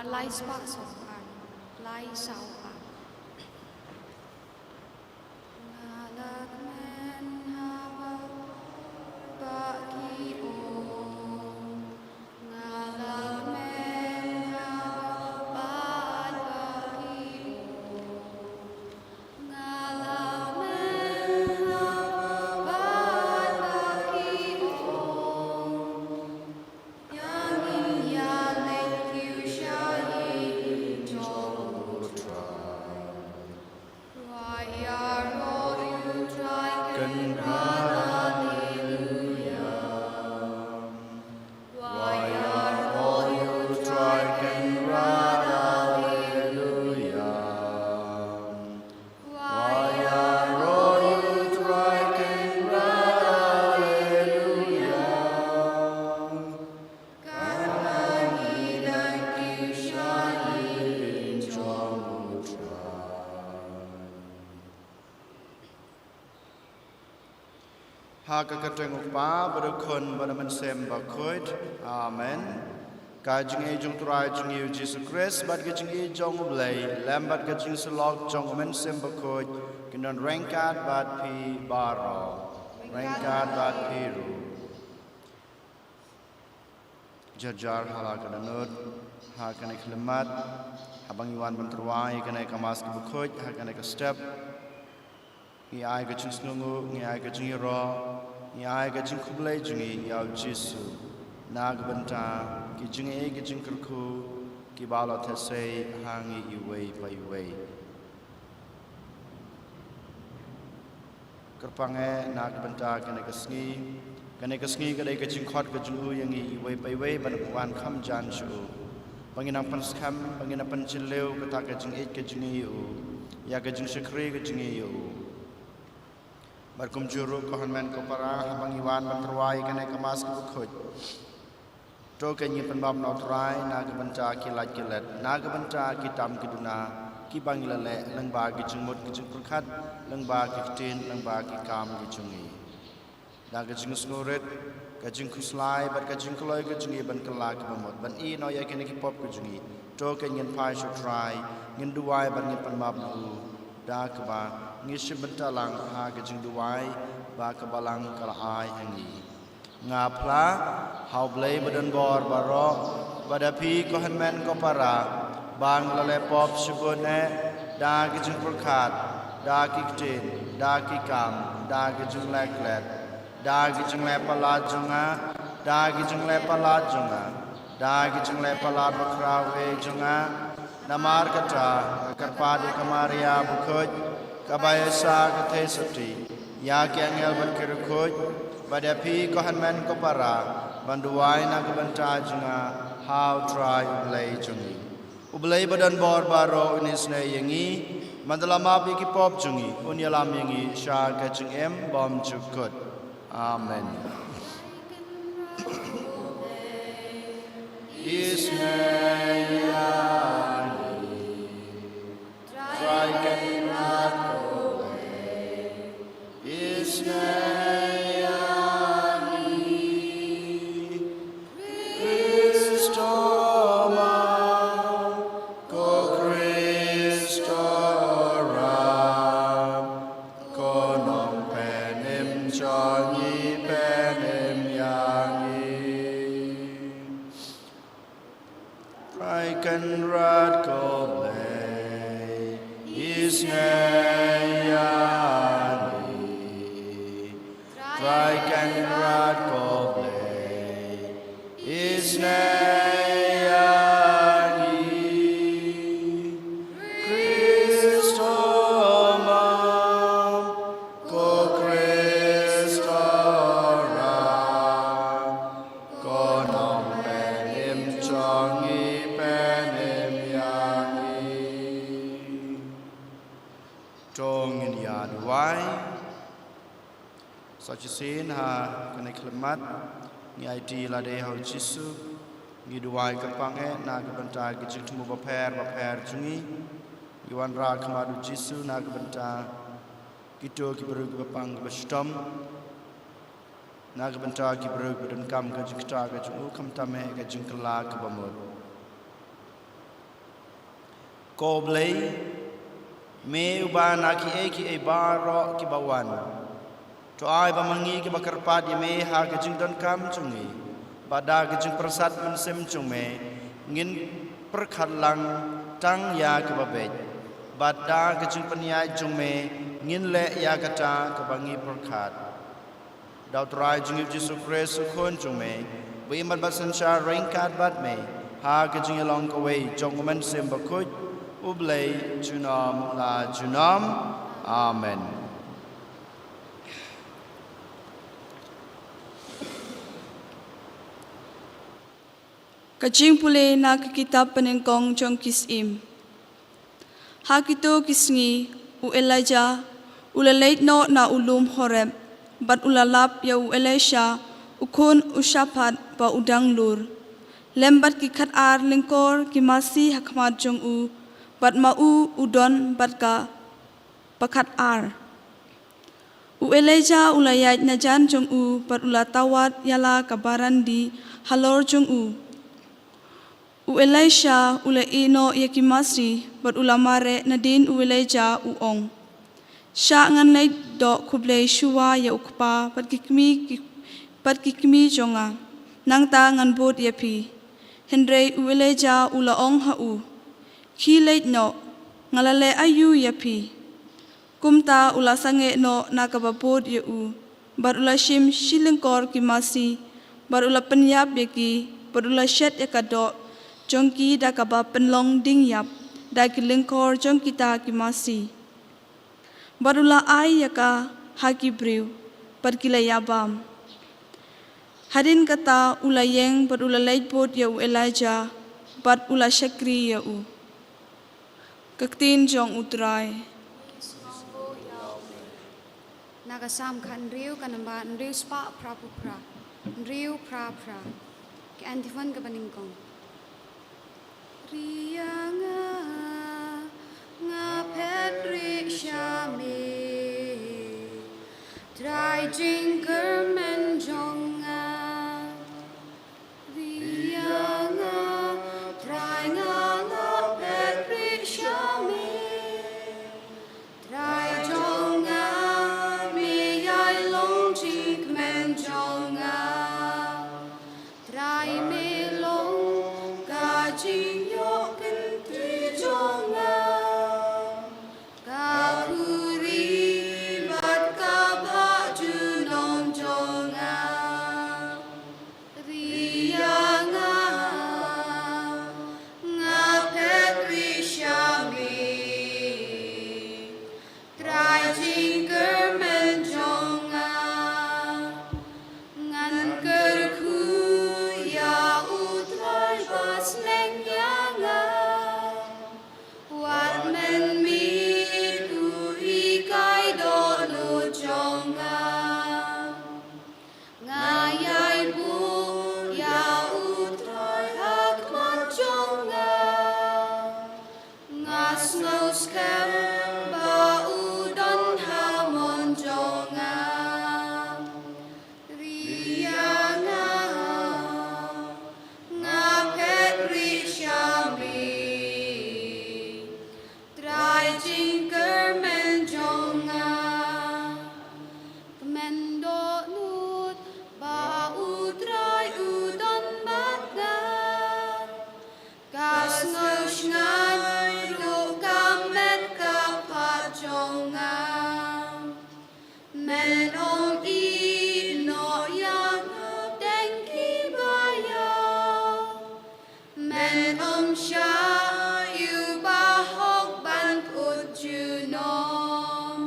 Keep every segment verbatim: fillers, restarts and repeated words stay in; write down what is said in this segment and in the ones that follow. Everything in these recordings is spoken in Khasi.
Lai spah saw ar. Lai saw ar. Nga la kmen haba ba ki ong. Nga la kmen haba ba ki ong. Nga la kmen haba ba ki ong. Ïa ngin ïa leit kiew sha ïing jong U Trai. Wa ïaroh ïa U Trai, Kynrad, Alleluia. Wa ïaroh ïa U Trai, Kynrad, Alleluia. Wa ïaroh ïa U Trai, Kynrad, Alleluia. Katba ngi dang kiew sha ïing jong U Trai. Ha ka kyrteng U Kpa bad U Khun bad U Mynsiem Bakhuid. Amen. Ka jingïeit jong U Trai jong ngi U Jisu Khrist bad ka jingïeit jong U Blei, lem bad ka jingsyllok jong U Mynsiem Bakhuid, kin don ryngkat bad phi baroh. Ryngkat bad phi ruh. Jar jar ha la ka dohnud, ha kane ka khyllipmat, haba ngi wan ban tyrwa ïa kane ka Mass kaba khuid, ha kane ka step. Ngi ai ka jingsngewnguh, ngi ai ka jingïaroh, ngi ai ka jingkhublei jong ngi ïa U Jisu na ka bynta ki jingaiei ki jingkyrkhu kiba la theh sei ha ngi iwei pa iwei. Kyrpang eh na ka bynta kane ka sngi. Kane ka sngi ka dei ka jingkhot ka jong U ïa ngi iwei pa iwei ban wan kham jan sha U, ba ngin nang pynskhem, ba ngin nang pynjylliew kata ka jingïeit ka jong ngi ïa U, ïa ka jingshakri ka jong ngi ïa U. Bad kumjuh ruh ko hynmen ko para, haba ngi wan ban tyrwa ïa kane ka Mass kaba khuid, to kein ngin pynbam na U Trai na ka bynta ki lait ki let, na ka bynta ki tam ki duna kiba ngi la leh lyngba ki jingmut ki jingpyrkhat, lyngba ki ktien, lyngba ki kam ki jong ngi. Da ka jingsngewrit, ka jingkhuslai bad ka jingkloi ka jong ngi ban kylla kaba mut, ban ïehnoh ïa kine ki pop ki jong ngi, to kein ngin phai sha U Trai, ngin duwai bad ngin pynbam na U, da kaba ngi shim bynta lang ha ka jingduwai ba ka Balang ka la ai ha ngi. Nga phla ha U Blei badonbor baroh, bad ha phi ko hynmen ko para, ba nga la leh pop shibun eh, da ki jingpyrkhat, da ki ktien, da ki kam, da ki jingleh klet, da ki jingleh palat jong nga, da ki jingleh palat jong nga, da ki jingleh palat bakhraw eh jong nga. Namar kata, nga kyrpad ïa ka Maria bakhuid, kaba ïaishah ka theisotti, ïa ki angel bad ki riewkhuid, bad ïa phi ko hynmen ko para, ban duwai na ka bynta jong nga ha U Trai U Blei jong ngi. U Blei badonbor baroh un isynei ïa ngi, ban da la map ïa ki pop jong ngi, un ïalam ïa ngi sha ka jingim bymjukut. Amen. Isynei ïa ngi, Trai Kynrad ko Blei. Isynei ïa ngi, Khrist u Mawkyrpang, ko Khrist u Ram, ko Nongpynim jong ngi, pynim ïa ngi. Trai Kynrad ko Blei, isynei ïa ngi. Trai Kynrad ko Blei, isynei ïa ngi. Khrist u Mawkyrpang, ko Khrist u Ram, ko Nongpynim jong ngi, pynim ïa ngi. To ngin ïa duwai. Sa shisien ha kane ka khyllipmat, ngi aiti lade ha U Jisu, ngi duwai kyrpang eh na ka bynta ki jingthmu bapher bapher jong ngi, ngi wanrah khmat U Jisu na ka bynta kito ki briew kiba pang kiba shitom, na ka bynta ki briew kiba donkam ka jingktah ka jong U, khamtam eh ka jingkylla kaba mut. Ko Blei, me uba na kiei kiei baroh kiba wan, to ai ba ma ngi kiba kyrpad ïa me ha ka jingdonkam jong ngi, bad da ka jingpyrsad mynsiem jong me, ngin pyrkhat lang tang ïa kaba beit, bad da ka jingpynïaid jong me, ngin leh ïa kata kaba ngi pyrkhat. Da U Trai jong ngi U Jisu Khrist U Khun jong me, ba im bad synshar ryngkat bad me, ha ka jingïalong kawei jong U Mynsiem Bakhuid, U Blei junom la junom. Amen. Ka jingpule na ka kitab Pynïengkong jong ki Syiem. Ha kito ki sngi, u Elijah u la leit noh na u lum Horeb, bad u la lap ïa u Elisha, u khun u Shaphat ba u dang lur, lem bad ki khat ar lyngkor ki masi ha khmat jong u, bad ma u u don bad ka ba khat ar. U Elijah u la ïaid na jan jong u bad u la tawad ïa la ka barandi halor jong u. U Elisha u la ïeh noh ïa ki masi bad u la mareh nadien u Elijah u ong, "Shah ngan leit doh khublei shuwa ïa u kpa bad ki kmie ki, bad ki kmie jong nga, nangta ngan bud ïa phi." Hynrei u Elijah u la ong ha u, "Khie leit noh, nga la leh aïu ïa phi?" Kumta u la sangeh noh na kaba bud ïa u, bad u la shim shi lyngkor ki masi, bad u la pynïap ïa ki, bad u la shet ïa ka doh jong ki da kaba pynlong ding ïap da ki lyngkor jong kita ki masi, bad u la ai ïa ka ha ki briew, bad ki la ïabam. Hadien kata u la ïeng bad u la leit bud ïa u Elijah, bad u la shakri ïa u. Ka ktien jong U Trai. Na ka Salm khathynriew, ka namba hynriew spah phra phew phra. Hynriew phra phra. Ka antiphon kaba nyngkong. Ri ïa nga, nga phet rieh sha me, Trai jingkyrmen jong nga. Ri ïa nga, Trai, nga, nga phet rieh sha me. Trai jong nga, me ïai long jingkmen jong nga. Trai, me long ka jingïoh kynti jong nga, ka khuri bad ka bhah junom jong nga. Ri ïa nga, nga phet rieh sha me, Trai jingkyrmen jong nga. Ngan kyrkhu ïa U Trai ba sneng ïa nga, wat mynmiet u hikai dohnud jong nga. Nga ïai buh ïa U Trai ha khmat jong nga. Nga sngew skhem ba u don ha mon jong nga. Ri ïa nga, nga phet rieh sha me, Trai jingkyrmen jong nga. Kmen dohnud ba U Trai u don bad nga. Ka sngew shngaiñ ruh ka met ka phad jong nga. Men ym ïehnoh ïa nga hapdeng kiba ïap. Men ym shah ïa u bahok ban kut junom.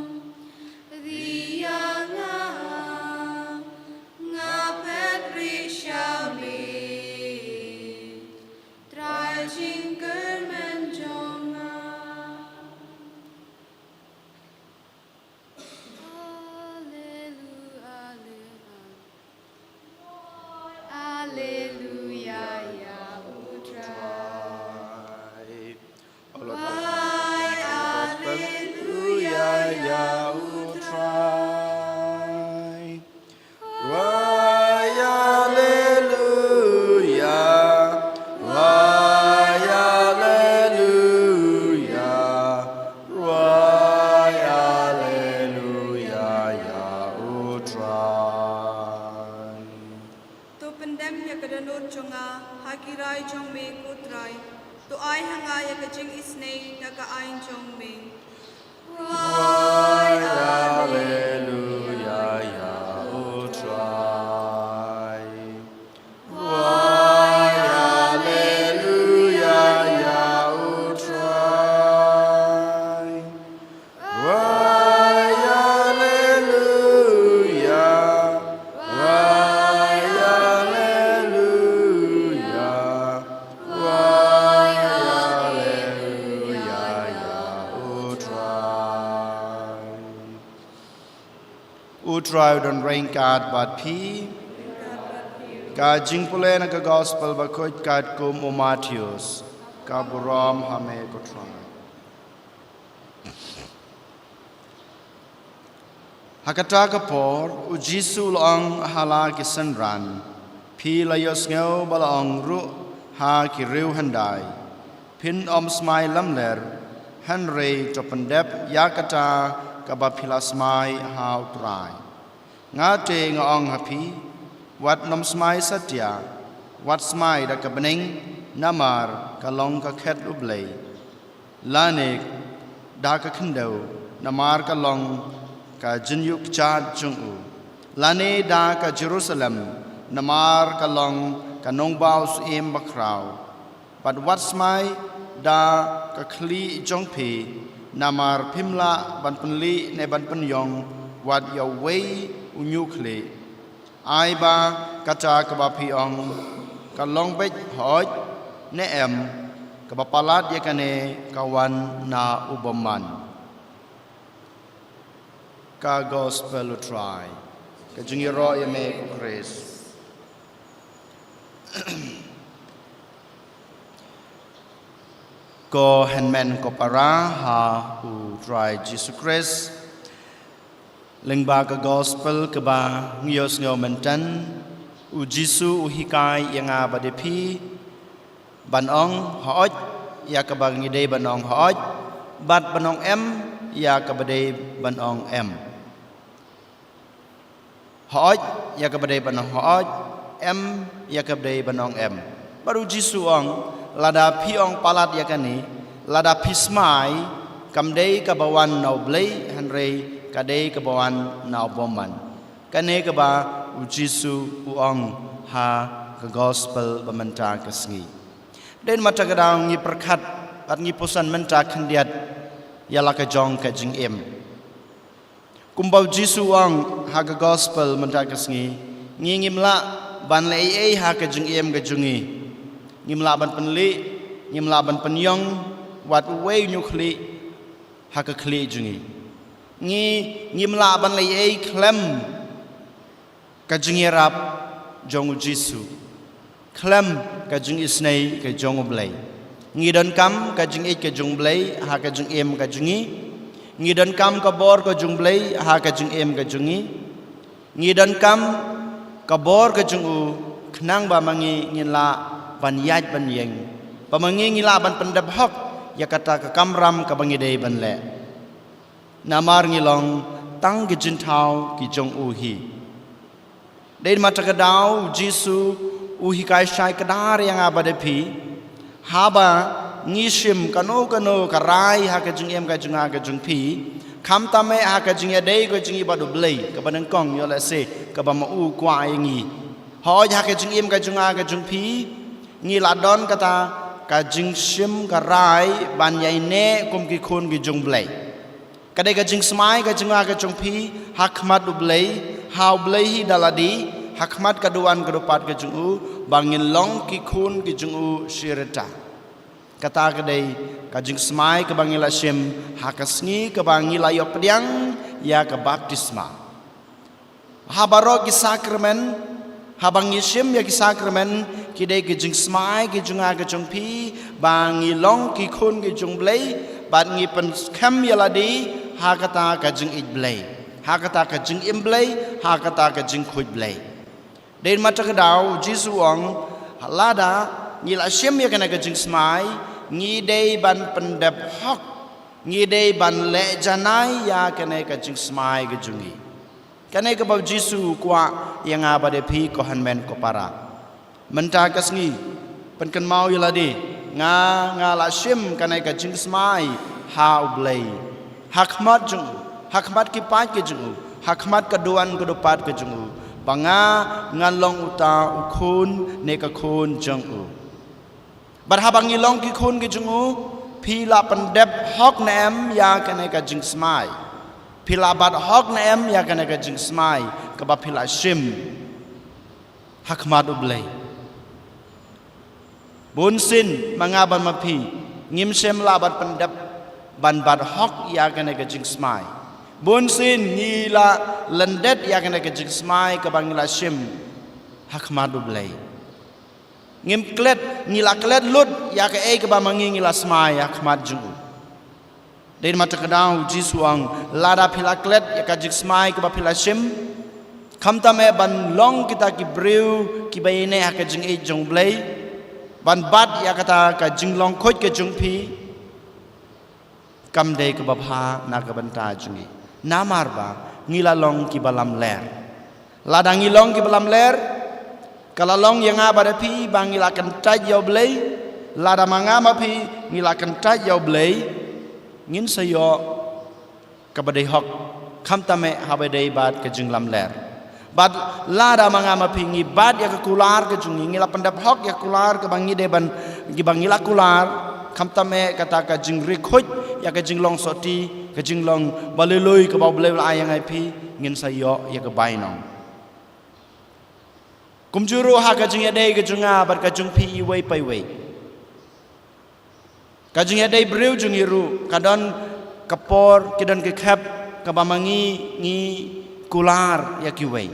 Ri ïa nga, nga phet rieh sha me, Trai jingkyrmen jong nga. Alleluia, alleluia. Alleluia, ïa U Trai. Wai, alleluia, ïa U Trai. Wai, alleluia. Wai, alleluia. Pyndem ïa ka dohnud jong nga ha ki rai jong me, ko Trai. To ai ha nga ïa ka jingisynei da ka aiñ jong me. Wai, alleluia, ïa u Trai. Wai, alleluia, ïa u Trai. Wai, alleluia. Wai, alleluia. Wai, alleluia, ïa u Trai. U Trai u don ryngkat bad phi. Ka jingpule na ka Gospel bakhuid katkum u Mathaios. Ka burom ha me, ko Trai. Ha kata ka por, u Jisu u la ong ha la ki synran, phi la ïohsngew ba la ong ruh ha ki riew hyndai, phin ym smai lamler, hynrei to pyndep ïa kata kaba phi la smai ha u Trai. Nga te nga ong ha phi, wat nym smai satia, wat smai da ka bneng, namar ka long ka khet u Blei. Lane da ka khyndew, namar ka long ka jingïuhkjat jong u. Lane da ka Jerusalem, namar ka long ka nongbah u syiem bakhraw. Bad wat smai da ka khlieh jong phi, namar phim lah ban pynlieh ne ban pynïong wat ïa uwei u ñiukhlieh. Ai ba kata kaba phi ong ka long beit hooid ne em, kaba palat ïa kane ka wan na u bymman. Ka Gospel u Trai. Ka jingïaroh ïa me, ko Khrist. Ko hynmen ko para ha u Trai Jisu Khrist. Lyngba ka Gospel kaba ngi ïohsngew mynta, u Jisu u hikai ïa nga bad ïa phi ban ong hooid ïa kaba ngi dei ban ong hooid, bad ban ong em ïa kaba dei ban ong em. Hooid ïa kaba dei ban ong hooid, em ïa kaba dei ban ong em. Bad u Jisu u ong, lada phi ong palat ïa kane, lada phi smai, kam dei kaba wan na u Blei, hynrei ka dei kaba wan na u bymman. Kane kaba u Jisu u ong ha ka Gospel ba mynta ka sngi. Dei namar kata ka daw ngi pyrkhat bad ngi pyrshang mynta khyndiat ïa la ka jong ka jingim. Kumba u Jisu u ong ha ka Gospel mynta ka sngi, ngi ngim lah ban leh ei ei ha ka jingim ka jong ngi. Ngim lah ban pynlieh, ngim lah ban pynïong wat uwei u ñiukhlieh ha ka khlieh jong ngi. Ngi ngim lah ban leh ei ei khlem ka jingïarap jong u Jisu, khlem ka jingisynei ka jong u Blei. Ngi donkam ka jingïeit ka jong u Blei ha ka jingim ka jong ngi. Ngi donkam ka bor ka jong u Blei ha ka jingim ka jong ngi. Ngi donkam ka bor ka jong u khnang ba ma ngi ngin lah ban ïaid ban ïeng, ba ma ngi ngin lah ban pyndep hok ïa kata ka kamram kaba ngi dei ban leh. Namar ngi long tang ki jingthaw ki jong u hi. Dei namar kata ka daw u Jisu u hikai shai kdar ïa nga bad ïa phi. Haba ngi shim kano kano ka rai ha ka jingim ka jong nga ka jong phi, khamtam eh ha ka jingïadei ka jong ngi bad u Blei kaba nyngkong, ïoh lehse kaba ma u kwah ïa ngi. Hooid ha ka jingim ka jong nga ka jong phi, ngi la don kata ka jingshim ka rai ban ïaineh kum ki khun ki jong u Blei. Ka dei ka jingsmai ka jong nga ka jong phi ha khmat u Blei, ha u Blei hi da lade, ha khmat ka duwan ka dupat ka jong u, ba ngin long ki khun ki jong u shi rta. Kata ka dei ka jingsmai kaba ngi la shim ha ka sngi kaba ngi la ïoh pdiang ïa ka baptisma. Ha baroh ki sakramen, haba ngi shim ïa ki sakramen, ki dei ki jingsmai ki jong nga ki jong phi, ba ngi long ki khun ki jong u Blei, bad ngi pynskhem ïa lade ha kata ka jingïeit Blei, ha kata ka jingim Blei, ha kata ka jingkhuid Blei. Dei namar kata ka daw u Jisu u ong, lada ngi la shim ïa kane ka jingsmai, ngi dei ban pyndep hok, ngi dei ban leh janai ïa kane ka jingsmai ka jong ngi. Kane kaba u Jisu u kwah ïa nga bad ïa phi ko hynmen ko para. Mynta ka sngi, pynkynmaw ïa lade, nga, nga la shim kane ka jingsmai ha U Blei, ha khmat jong u, ha khmat ki paid ki jong u, ha khmat ka duwan ka dupat ka jong u, ba nga, ngan long uta u khun ne ka khun jong u. Bad haba ngi long ki khun ki jong u, phi la pyndep hok ne em ïa kane ka jingsmai? Phi la bat hok ne em ïa kane ka jingsmai kaba phi la shim ha khmat U Blei? Bun sien ma nga bad ma phi ngim shym la ban pyndep ban bat hok ïa kane ka jingsmai. Bun sien ngi la lyndet ïa kane ka jingsmai kaba ngi la shim ha khmat U Blei. Ngim klet, ngi la klet lut ïa kaei kaba ma ngi ngi la smai ha khmat jong u. Dei namar kata ka daw u Jisu u ong, lada phi la klet ïa ka jingsmai kaba phi la shim, khamtam eh ban long kita ki briew kiba ïaineh ha ka jingïeit jong U Blei, ban bat ïa kata ka jinglong khuid ka jong phi, kam dei kaba bha na ka bynta jong ngi. Namar ba ngi la long kiba lamler. Lada ngi long kiba lamler, ka la long ïa nga bad ïa phi ba ngi la kyntait ïa U Blei. Lada ma nga ma phi ngi la kyntait ïa U Blei, ngin sa ïoh kaba dei hok, khamtam eh haba dei bad ka jinglamler. Bad lada ma nga ma phi ngi bat ïa ka kular ka jong ngi, ngi la pyndep hok ïa ka kular kaba ngi dei ban, kiba ngi la kular, khamtam eh kata ka jingrikhot ïa ka jinglong sotti, ka jinglong ba lui lui kaba U Blei u la ai ïa nga ïa phi, ngin sa ïoh ïa ka bainong. Kumjuh ruh ha ka jingïadei ka jong nga bad ka jong phi iwei pa iwei. Ka jingïadei briew jong ngi ruh ka don ka por, ki don ki khep kaba ma ngi ngi kular ïa kiwei.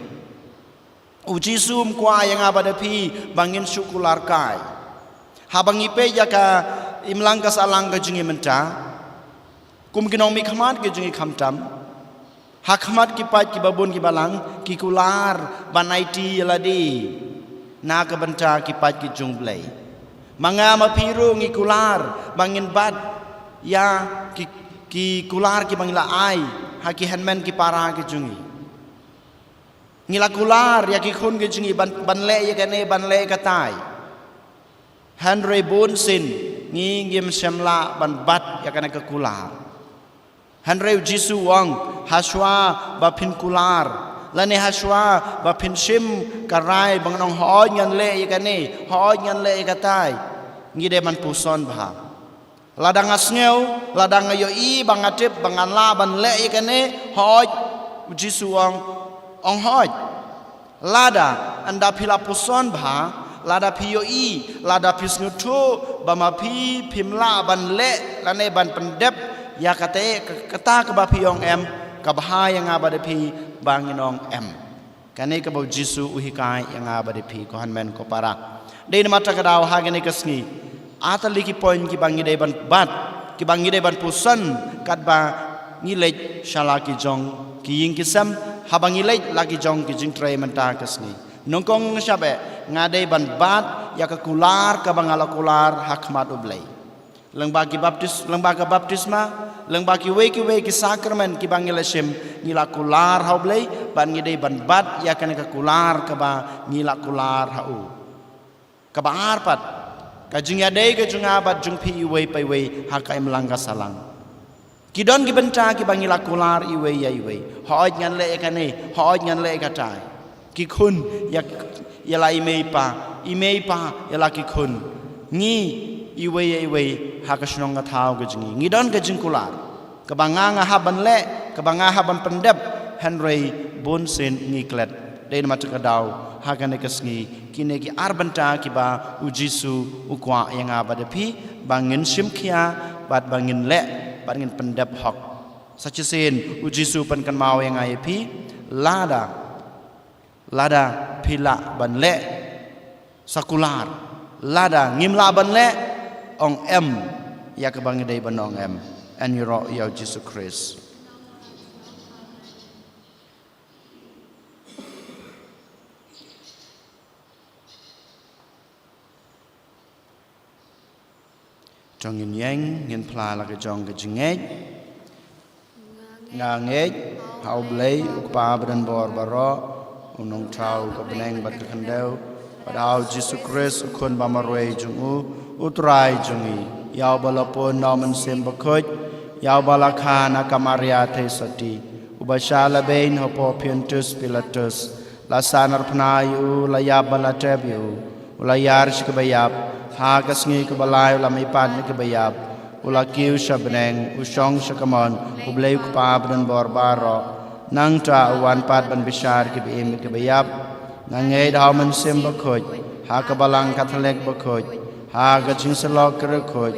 U Jisu um kwah ïa nga bad ïa phi ba ngin shu kular kai. Haba ngi peit ïa ka imlang ka sahlang ka jong ngi mynta, kum ki nongmihkhmat ki jong ngi khamtam, ha khmat ki paid kiba bun kiba lang, ki kular ban aiti ïa lade na ka bynta ki paid ki jong U Blei. Ma nga ma phi ruh ngi kular ba ngin bat ïa ki, ki kular kiba ngi la ai ha ki hynmen ki para ki jong ngi. Ngi la kular ïa ki khun ki jong ngi ban, ban leh ïa kane, ban leh ïa katai. Hynrei bun sien ngi ngim shym lah ban bat ïa kane ka kular. Hynrei u Jisu u ong, hashwa ba phin kular, lane hashwa ba phin shim ka rai ba ngan ong, hooid ngan leh ïa kane, hooid ngan leh ïa katai, ngi dei ban puson bha. Lada nga sngew, lada nga ïohi, ba nga tip ba ngan lah ban leh ïa kane, hooid, u Jisu u ong, ong hooid. Lada ynda phi la puson bha, lada phi ïohi, lada phi sngewthuh ba ma phi phim lah ban leh lane ban pyndep ïa kata, kata kaba phi ong em, ka bha ïa nga bad ïa phi ba ngin ong em. Kane kaba u Jisu u hikai ïa nga bad ïa phi, ko hynmen ko para. Dei namar kata ka daw ha kane ka sngi, ar tylli ki point kiba ngi dei ban bat, kiba ngi dei ban puson katba ngi leit sha la ki jong ki ïing ki sem, haba ngi leit la ki jong ki jingtrei mynta ka sngi. Nyngkong nyngshap eh, nga dei ban bat ïa ka kular kaba nga la kular ha khmat U Blei. Lyngba ki baptis, lyngba ka baptisma, lyngba kiwei kiwei ki sakramen kiba ngi la shim, ngi la kular ha U Blei, bad ngi dei ban bat ïa kane ka kular kaba ngi la kular ha u. Kaba ar pat, ka jingïadei ka jong nga bad jong phi iwei pa iwei ha ka imlang ka sahlang. Ki don ki bynta kiba ngi la kular iwei ïa iwei. Hooid ngan leh ïa kane, hooid ngan leh ïa katai. Ki khun ïa, ïa la i mei i pa, i mei i pa ïa la ki khun. Ngi iwei ïa iwei ha ka shnong ka thaw ka jong ngi, ngi don ka jingkular. Kaba nga nga hap ban leh, kaba nga hap ban pyndep, hynrei bun sien ngi klet. Dei namar kata ka daw ha kane ka sngi, kine ki ar bynta kiba u Jisu u kwah ïa nga bad ïa phi ba ngin shim khia, bad ba ngin leh, bad ngin pyndep hok. Sa shisien u Jisu u pynkynmaw ïa nga ïa phi, lada, lada phi lah ban leh, sa kular. Lada ngim lah ban leh, ong em ïa kaba ngi dei ban ong em. Yn ïaroh ïa u Jisu Khrist. To ngin ïeng, ngin phla la ka jong ka jingngeit. Nga ngeit ha U Blei, U Kpa ba don bor baroh, U Nongthaw ka bneng bad ka khyndew, bad ha U Jisu Khrist, U Khun ba marwei jong U, U Trai jong ngi, ïa uba la pun na U Mynsiem Bakhuid, ïa uba la kha na ka Maria Theisotti, uba shah lehbeiñ hapoh Pontius Pilatus, la sahnarphna ïa U, la ïap bad la tep ïa U, U la ïar sha kiba ïap, ha ka sngi kaba lai U la mihpat na kiba ïap, U la kiew sha bneng, U shong sha kamon U Blei U Kpa ba don bor baroh. Nangta U wan pat ban bishar kiba im kiba ïap. Nga ngeit ha U Mynsiem Bakhuid, ha ka Balang Katholik bakhuid, ha ka jingsyllok ki riewkhuid,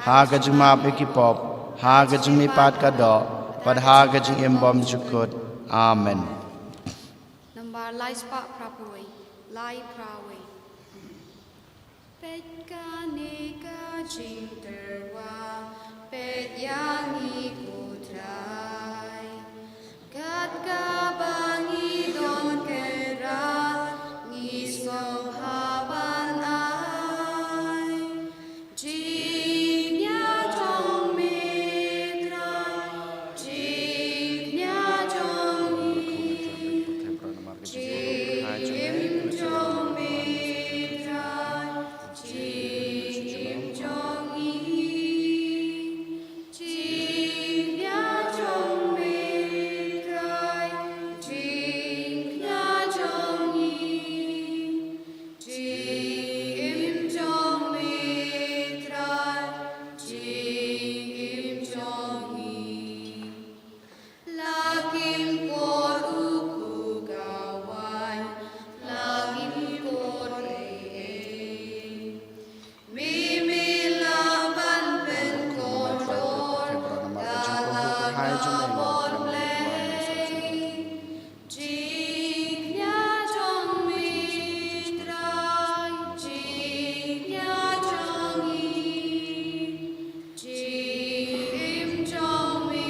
ha ka jingmap ïa ki pop, ha ka jingmihpat ka doh, bad ha ka jingim bymjukut. Amen. Nambar lai spah phra phew wei, lai phra wei. Peit kane ka jingtyrwa, peit ïa ngi ko Trai. Kat kaba ngi don kyndra, ngi sngewbha ban ai jingkñia jong me Trai, jingkñia jong ngi, jingim jong me Trai, jingim jong ngi, jingkñia jong me Trai, jingkñia jong ngi. Jingim jong me Trai, jingim jong ngi. La kim kut u khuga waiñ, la kim kut ei ei. Me me lah ban pynkordor, ka la ka bor Blei. Jingkñia jong me Trai, jingkñia jong ngi. Jingim jong me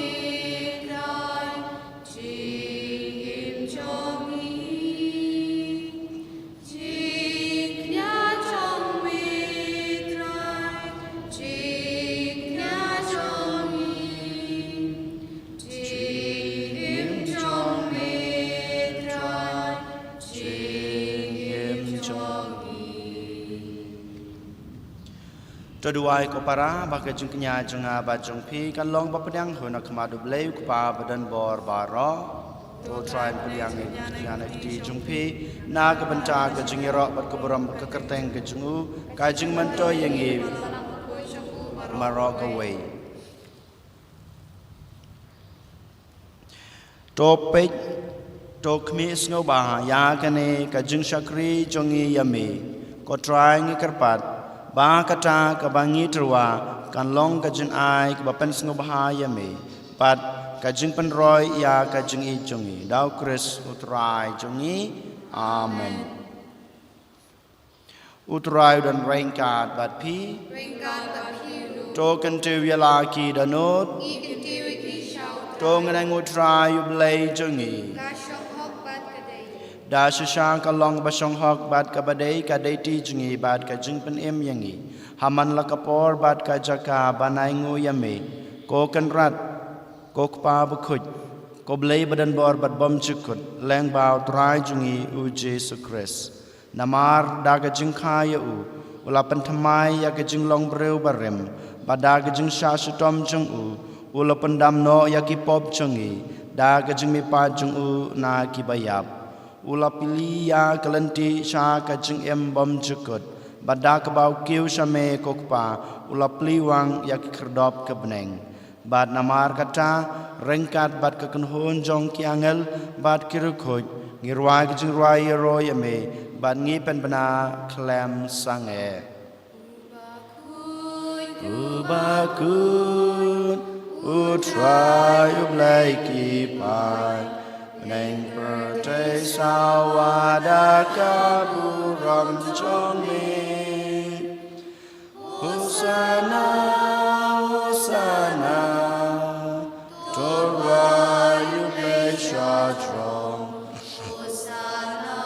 Trai, jingim jong ngi. Jingkñia jong me Trai, jingkñia jong ngi. Jingim jong me Trai, jingim jong ngi. To duwai ko para ba ka jingkñia jong nga bad jong phi kan long ba pdiang hun ha khmat U Blei U Kpa ba don bor baroh. To Trai pdiang ïa ka jingkñia na ka kti jong phi na ka bynta ka jingïaroh bad ka burom bad ka kyrteng ka jong U, ka jingmyntoi ïa ngi baroh kawei. To peit, to khmih sngewbha ïa kane ka jingshakri jong ngi ïa me. Ko Trai ngi kyrpad ba kata kaba ngi tyrwa kan long ka jingai kaba pynsngewbha ïa me bad ka jingpynroi ïa ka jingïeit jong ngi. Da U Khrist U Trai jong ngi. Amen. U Trai u don ryngkat bad phi. Ryngkat bad phi ruh. To kyntiew ïa la ki dohnud. Ngi kyntiew ïa ki sha U Trai. To ngin ïeng ha U Trai U Blei jong ngi. Ka shong hok bad ka dei. Da shisha ka long ba shong hok bad kaba dei, ka dei ti jong ngi bad ka jingpynim ïa ngi. Ha man la ka por bad ka jaka ban ai nguh ïa me, ko Kynrad, ko Kpa bakhuid, ko Blei ba don bor bad bymjukut, lyngba U Trai jong ngi U Jisu Khrist. Namar da ka jingkha ïa u, u la pynthymmai ïa ka jinglong briew barim, bad da ka jingshah shitom jong u, u la pyndam noh ïa ki pop jong ngi, da ka jingmihpat jong u na kiba ïap. U la plie ïa ka lynti sha ka jingim bymjukut, bad da kaba u kiew sha me ko Kpa, u la plie wang ïa ki khyrdop ka bneng. Bad namar kata, ryngkat bad ka kynhun jong ki angel bad ki riewkhuid, ngi rwai ka jingrwai ïaroh ïa me, bad ngi pynbna khlem sangeh. U bakhuid, U Trai U Blei ki paid, bneng pyrthei sawa da ka burom jong me. Hosana, Hosana, to rwai ïa U Blei sha jrong. Hosana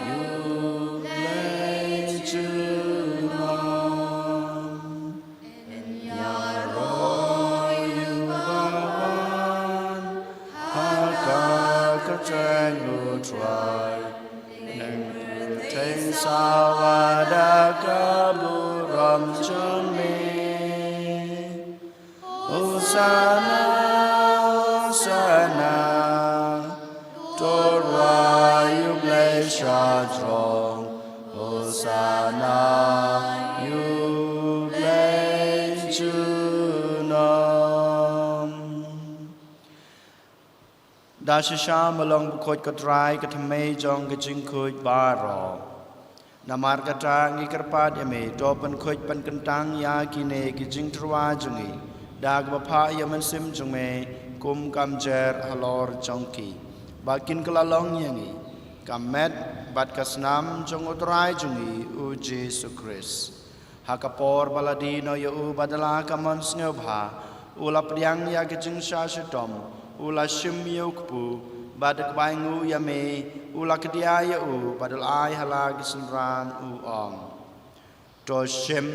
ïa U Blei junom. Ïaroh ïa U Bawa. Wa da ka burom jong me. Hosanna, Hosanna. To rwai ïa u Blei shajrong. Hosanna ïa u Blei junom. Da shisha ma long bakhuid ko Trai, ka thymmei jong ka jingkhuid baroh. Namar kata ngi kyrpad ïa me, to pynkhuid pynkyntang ïa kine ki jingtyrwa jong ngi da kaba phah ïa u Mynsiem jong me kum ka mjer halor jong ki, ba kin kylla long ïa ngi ka met bad ka snam jong u Trai jong ngi u Jisu Khrist. Ha ka por ba la die noh ïa u bad da la ka mon sngewbha, u la pdiang ïa ka jingshah shitom, u la shim ïa u kpu, bad da kaba ainguh ïa me, u la kdiah ïa u bad u la ai ha la ki synran, u ong: To shim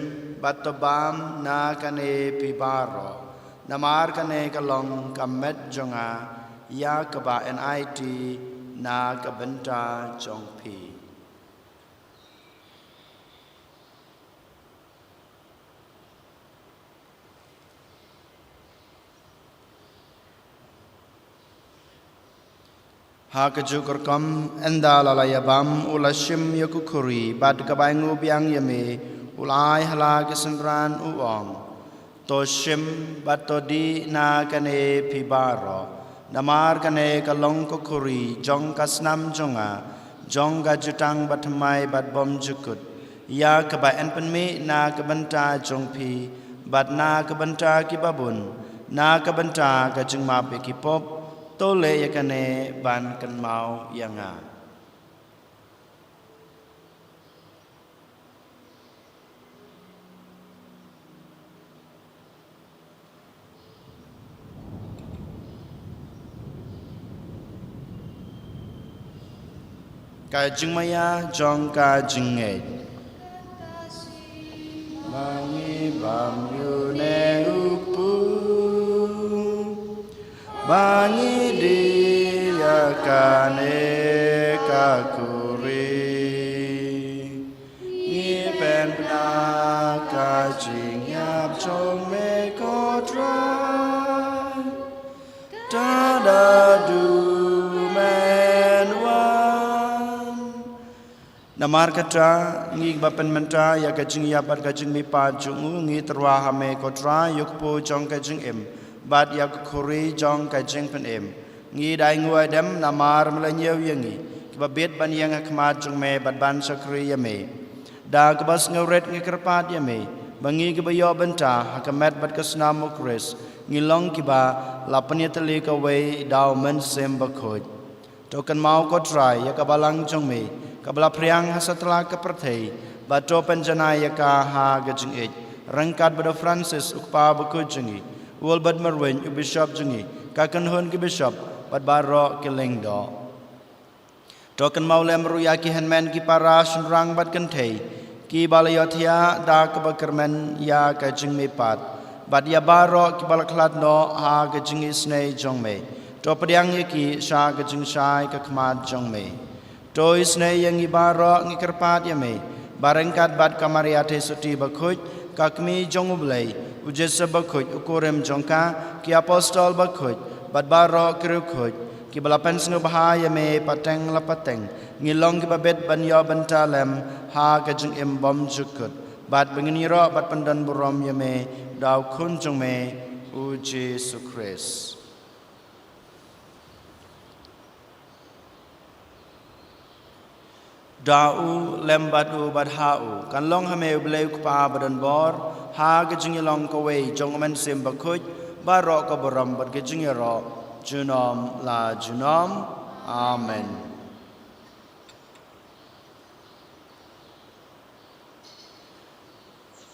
bad to bam na kane phi baroh, namar kane ka long ka met jong nga, ïa kaba yn aiti na ka bynta jong phi. Ha kajuh ka rukom, ynda la la ïa bam, u la shim ïa ka khuri, bad da kaba ainguh biang ïa me, u la ai ha la ki synran, u ong: To shim bad to dih na kane phi baroh, namar kane ka long ka khuri jong ka snam jong nga, jong ka jutang bathymmai bad bymjukut, ïa kaba yn pynmih na ka bynta jong phi bad na ka bynta kiba bun, na ka bynta ka jingmap ïa ki pop. To leh ïa kane ban kynmaw ïa nga. Ka jingmaïa jong ka jingngeit. Ba ngi bam ïa une u kpu, ba ngi dih ïa kane ka khuri, ngi pynbna ka jingïap jong me ko Trai, tad haduh men wan. Namar kata, ngi kiba pynmynta ïa ka jingïap bad ka jingmihpat jong u, ngi tyrwa ha me ko Trai, ïa u kpu jong ka jingim bad ïa ka khuri jong ka jingpynim. Ngi da ainguh aidem namar me la ñiew ïa ngi, kiba bit ban ïeng ha khmat jong me bad ban shakri ïa me. Da kaba sngewrit ngi kyrpad ïa me, ba ngi kiba ïoh bynta ha ka met bad ka snam u Khrist, ngi long kiba la pynïatylli kawei da u Mynsiem Bakhuid. To kynmaw ko Trai ïa ka balang jong me, kaba la phriang ha satlak ka pyrthei, bad to pynjanai ïa ka ha ka jingïeit, ryngkat bad u Francis u kpa bakhuid jong ngi, u Albert Marwein u bishop jong ngi, ka kynhun ki bishop, bad baroh ki lyngdoh. To kynmaw lem ruh ïa ki hynmen ki para shynrang bad kynthei, kiba la ïohthiah da kaba kyrmen ïa ka jingmihpat, bad ïa baroh kiba la khlad noh ha ka jingisynei jong me. To pdiang ïa ki sha ka jingshai ka khmat jong me. To isynei ïa ngi baroh ngi kyrpad ïa me, ba ryngkat bad ka Maria Theisotti bakhuid, ka kmie jong u Blei, u Joseph bakhuid, u kurim jong ka, ki apostol bakhuid, bad baroh ki riewkhuid, kiba la pynsngewbha ïa me pateng la pateng, ngin long kiba bit ban ïoh bynta lem ha ka jingim bymjukut, bad ba ngin ïaroh bad pyndonburom ïa me da u Khun jong me, u Jisu Khrist. Da u, lem bad u, bad ha u, kan long ha me u Blei u Kpa badonbor, ha ka jingïalong kawei jong u Mynsiem Bakhuid, baroh ka burom bad ka jingïaroh, junom la junom. Amen.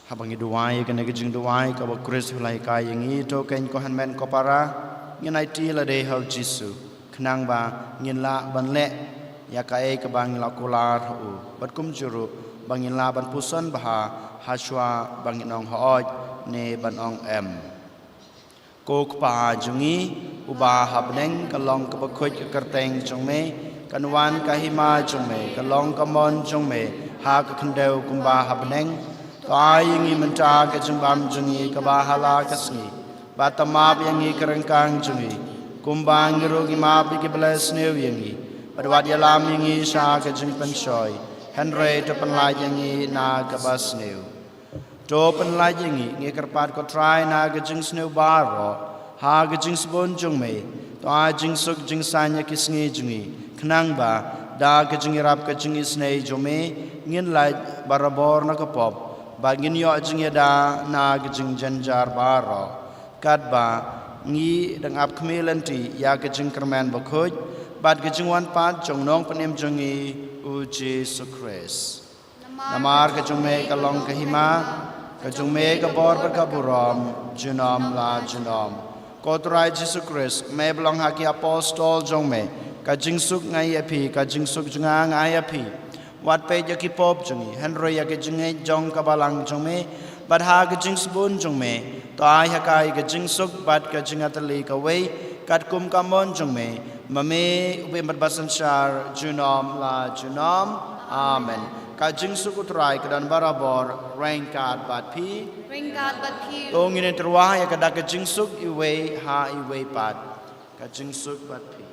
Haba ngi duwai ïa kane ka jingduwai kaba u Khrist u la hikai ïa ngi, to kein ko hynmen ko para, ngin aiti lade ha u Jisu, khnang ba ngin lah ban leh ïa kaei kaba ngi la kular ha u, bad kumjuh ruh ba ngin lah ban puson bha ha shuwa ba ngin ong hooid ne ban ong em. Ko Kpa jong ngi, uba ha bneng, kan long kaba khuid ka kyrteng jong me, kan wan ka hima jong me, kan long ka mon jong me, ha ka khyndew kumba ha bneng. To ai ïa ngi mynta ka jingbam jong ngi kaba ha la ka sngi. Bad to map ïa ngi ka ryngkang jong ngi, kumba ngi ruh ngi map ïa kiba la sniew ïa ngi. Bad wat ïalam ïa ngi sha ka jingpynshoi, hynrei to pynlait ïa ngi na kaba sniew. To pynlait ïa ngi, ngi kyrpad ko Trai, na ka jingsniew baroh ha ka jingsbun jong me. To ai jingsuk jingsaiñ ïa ki sngi jong ngi, khnang ba da ka jingïarap ka jingisynei jong me ngin lait barabor na ka pop, ba ngin ïoh jingïada na ka jingjynjar baroh. Katba ngi dang ap khmih lynti ïa ka jingkyrmen bakhuid bad ka jingwan pat jong u Nongpynim jong ngi, u Jisu Khrist. Namar ka jong me ka long ka hima, ka jong me ka bor bad ka burom junom la junom. Ko Trai Jisu Khrist, me ba la ong ha ki apostol jong me, ka jingsuk nga ai ïa phi, ka jingsuk jong nga nga ai ïa phi. Wat peit ïa ki pop jong ngi, hynrei ïa ka jingngeit jong ka balang jong me, bad ha ka jingsbun jong me, to ai ha ka ïa ka jingsuk bad ka jingatylli kawei, katkum ka mon jong me, ma me u ba im bad ba synshar junom la junom. Amen. Ka jingsuk u Trai ka don barabor ryngkat bad phi. Ryngkat bad phi. To ngin ïatyrwa ïa ka da ka jingsuk iwei ha iwei pat. Ka jingsuk bad phi.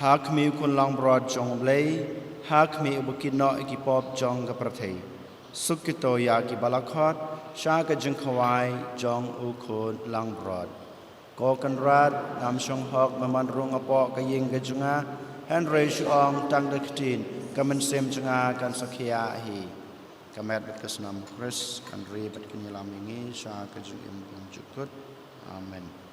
Ha khmih u Khun langbrot jong U Blei, ha khmih u ba kit noh ïa ki pop jong ka pyrthei. Suk kito ïa ki ba la khot sha ka jingkhawai jong u Khun langbrot. Ko Kynrad, ngam shong hok ba man rung hapoh ka ïing ka jong nga, hynrei shu ong tang da ka ktien, ka mynsiem jong nga kan sa khiah hi. Ka met bad ka snam u Khrist kan ri bad kan ïalam ïa ngi sha ka jingim bymjukut. Amen.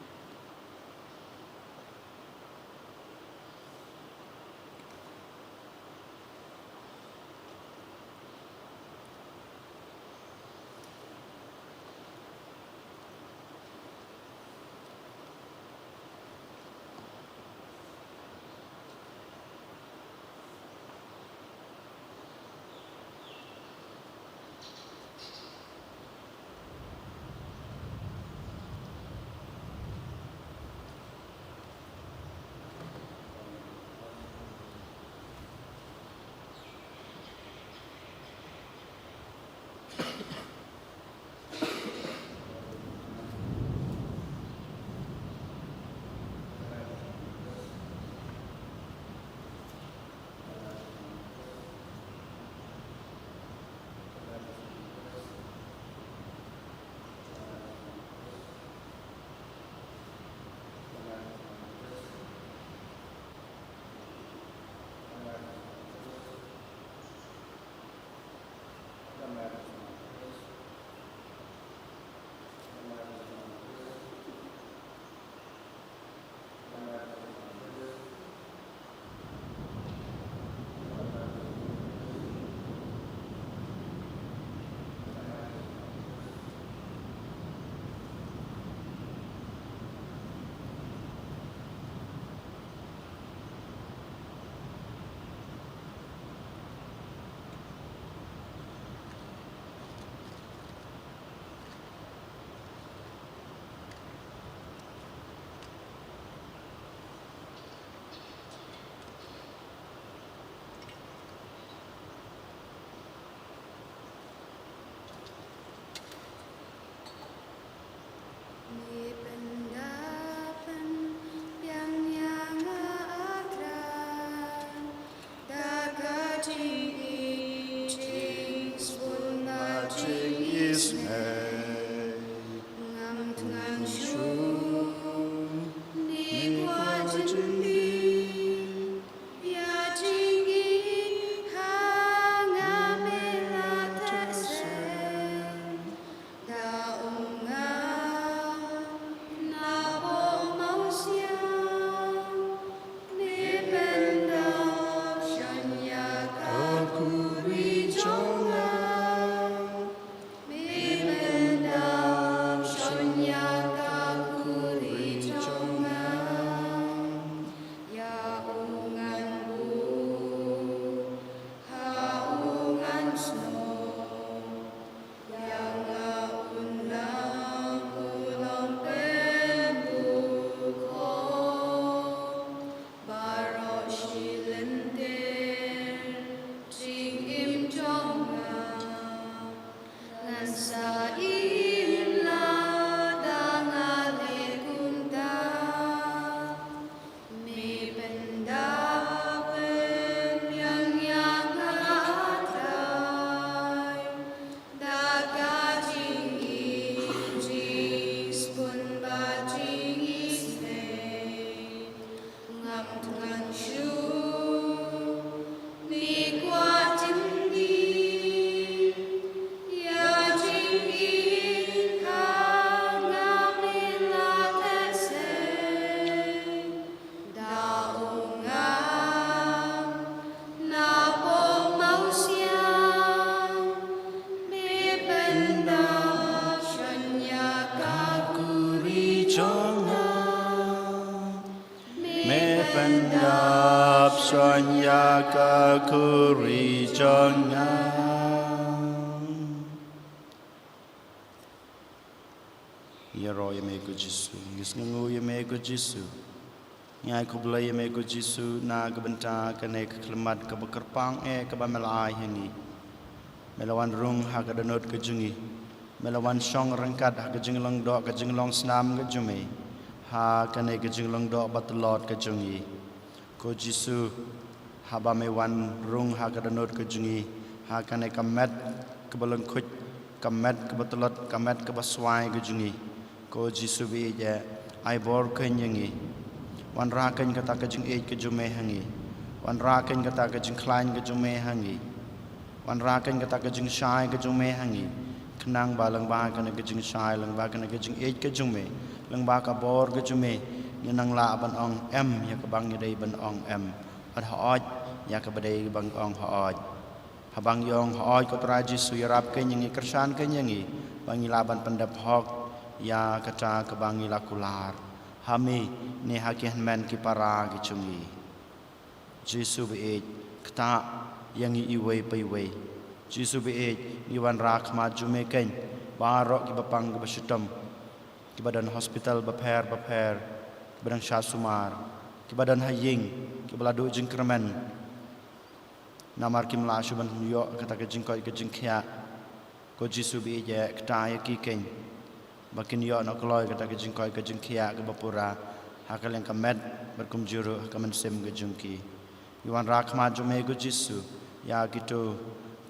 jong nga. Me pyndap shon ïa ka khuri jong nga. Ïaroh ïa me ko Jisu, ngi sngewnguh ïa me ko Jisu. Ngi ai khublei ïa me ko Jisu na ka bynta kane ka khyllipmat kaba kyrpang eh kaba me la ai ha ngi. Me la wan rung ha ka dohnud ka jong ngi. Me la wan shong ryngkat ha ka jinglong doh ka jinglong snam ka jong me. Ha kane ka jinglong doh ba tlot ka jong ngi. Ko Jisu, haba me wan rung ha ka dohnud ka jong ngi, ha kane ka met kaba lyngkhuid, ka met kaba tlot, ka met kaba swai ka jong ngi. Ko Jisu ba ïeit, ai bor keiñ ïa ngi. Wanrah keiñ kata ka jingïeit ka jong me ha ngi. Wanrah keiñ kata ka jingkhlaiñ ka jong me ha ngi. Wanrah keiñ kata ka jingshai ka jong me ha ngi. Khnang ba lyngba kane ka jingshai, lyngba kane ka jingïeit ka jong me, lyngba ka bor ka jong me, ngin nang lah ban ong em ïa kaba ngi dei ban ong em, bad hooid ïa kaba dei ban ong hooid. Haba ngi ong hooid, ko Trai Jisu, ïarap keiñ ïa ngi, kyrshan keiñ ïa ngi, ba ngi lah ban pyndep hok ïa kata kaba ngi la kular ha me ne ha ki hynmen ki para ki jong ngi. Jisu ba ïeit, ktah ïa ngi iwei pa iwei. Jisu ba ïeit, ngi wanrah khmat jong me keiñ baroh kiba pang kiba shitom, kiba don hospital bapher bapher, kiba dang shah sumar, kiba don ha ïing, kiba la duh jingkyrmen namar kim lah shuh ban ïoh kata ka jingkoit ka jingkhiah. Ko Jisu ba ïeit, ktah ïa ki keiñ ba kin ïoh noh kloi kata ka jingkoit ka jingkhiah kaba pura ha ka liang ka met bad kumjuh ruh ha ka mynsiem ka jong ki. Ngi wanrah khmat jong me ko Jisu ïa kito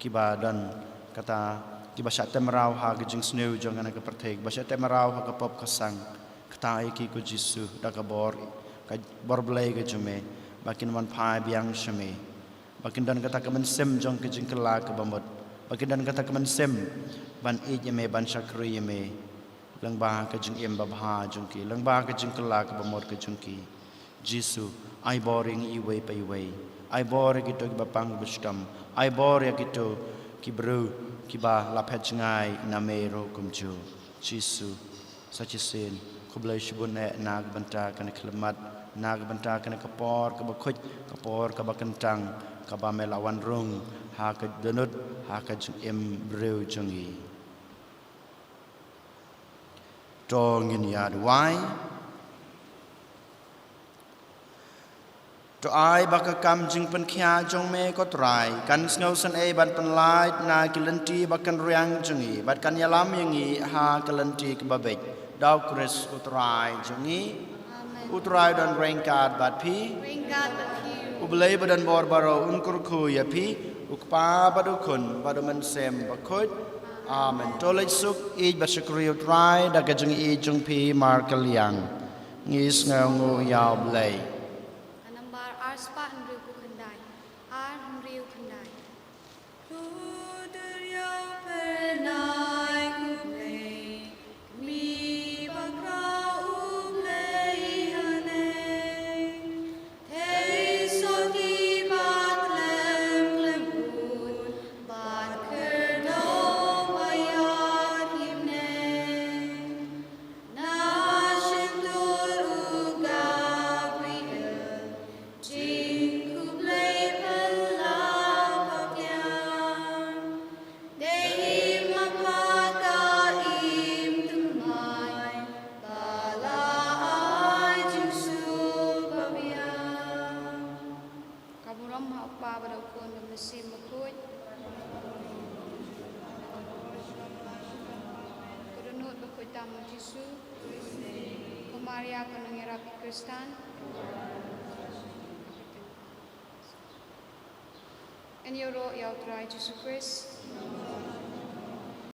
kiba don kata, kiba shah tymraw ha ka jingsniew jong kane ka pyrthei, kiba shah tymraw ha ka pop ka sang. Ktah ïa ki ko Jisu da ka bor, ka bor Blei ka jong me, ba kin wan phai biang sha me. Ba kin don kata ka mynsiem jong ka jingkylla kaba mut. Ba kin don kata ka mynsiem ban ïeit ïa me, ban shakri ïa me lyngba ka jingim babha jong ki, lyngba ka jingkylla kaba mut ka jong ki. Jisu, ai bor ïa ngi iwei pa iwei. Ai bor ïa kito kiba pang kiba shitom. Ai bor ïa kito ki briew kiba la phet jngai na me ruh kumjuh. Jisu, sa shisien, khublei shibun eh na ka bynta kane ka khyllipmat, na ka bynta kane ka por kaba khuid, ka por kaba kyntang, kaba me la wan rung ha ka dohnud, ha ka jingim briew jong ngi. To ngin ïa duwai. To ai ba ka kam jingpynkhiah jong me ko Trai kan sngewsynei ban pynlait na ki lynti ba kynriang jong ngi, bad kan ïalam ïa ngi ha ka lynti kaba beit. Da u Khrist u Trai jong ngi. Amen. U Trai don ryngkat bad phi. Ryngkat bad phi. U Blei ba don bor baroh un kyrkhu ïa phi, u Kpa bad u Khun bad u Mynsiem Bakhuid. Amen. To leit suk, ïeit bad shakri ïa u Trai da ka jingïeit jong phi markylliang. Ngi sngewnguh ïa u Blei. Ka nambar ar spah hynriew khyndai. Ar hynriew khyndai. Khudraw pynai khublei, kmie bakhraw U Blei haneng. Thei sotti bad khlem khlem bun, bad khyrdop ba ïaid hymneng. Na shyntur u Gabriel, jingkhublei pynlap ha kiang. Dei ma pha ka im thymmai, ba la ai jingsuk babiang. Ka burom ha u Kpa bad u Khun bad u Mynsiem Bakhuid. Ko dohnud bakhuid tam u Jisu. Ko Maria ko nongïarap ki Khristan. Ngin ïaroh ïa u Trai Jisu Khrist.